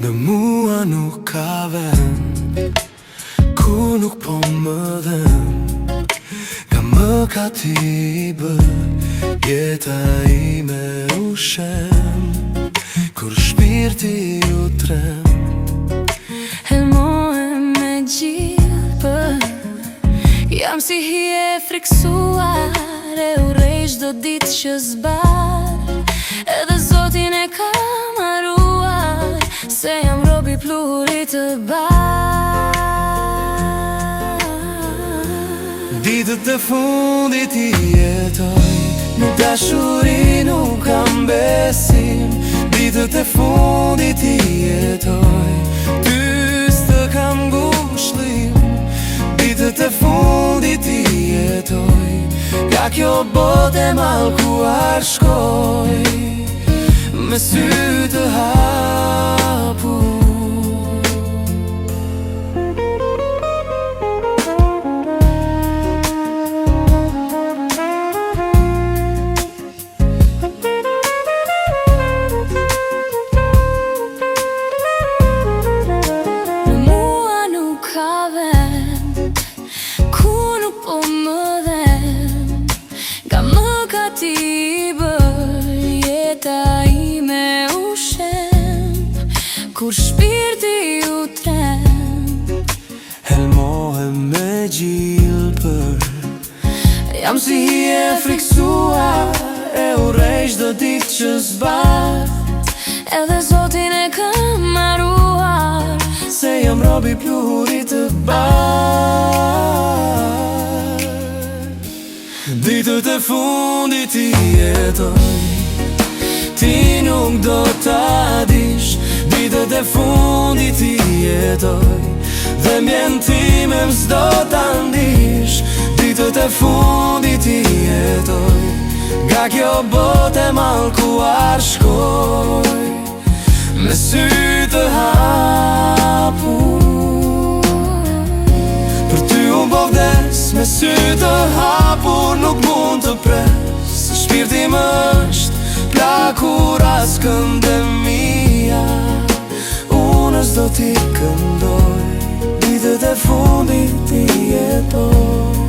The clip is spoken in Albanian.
Në mua nuk ka vend Ku nuk po më dhemb Nga mëkati i bërë Jeta ime u shemb Kur shpirti u tremb Helmohem me gjilpër Jam si hije e frikësuar E urrej çdo ditë që zbardh Edhe Zotin e kam harruar Se jam rob i pluhurit të bardhë. Ditët e fundit i jetoj Në dashuri nuk kam besim Ditët e fundit i jetoj Ty s'të kam ngushllim Ditët e fundit i jetoj Nga kjo botë e mallkuar shkoj Me sy të hapur. Në mua nuk ka vend Ku nuk po më dhemb Nga mëkati i bërë Jeta ime u shemb Kur shpirti u tremb Helmohem me gjilpër Jam si hije e frikësuar E urrej çdo ditë që zbardh Edhe Zotin e kam harruar Se jam rob i pluhurit të bardhë. Ditët e fundit i jetoj Ti nuk do ta dish Ditët e fundit i jetoj Dhembjen time s'do ta ndish Ditët e fundit i jetoj Nga kjo botë e mallkuar shkoj Me sy të hapur. Për ty unë po vdes Me sy të hapur nuk mund të pres Se shpirti më është plakur as këngët e mia Unë s'do t'i këndoj Ditët e fundit i jetoj.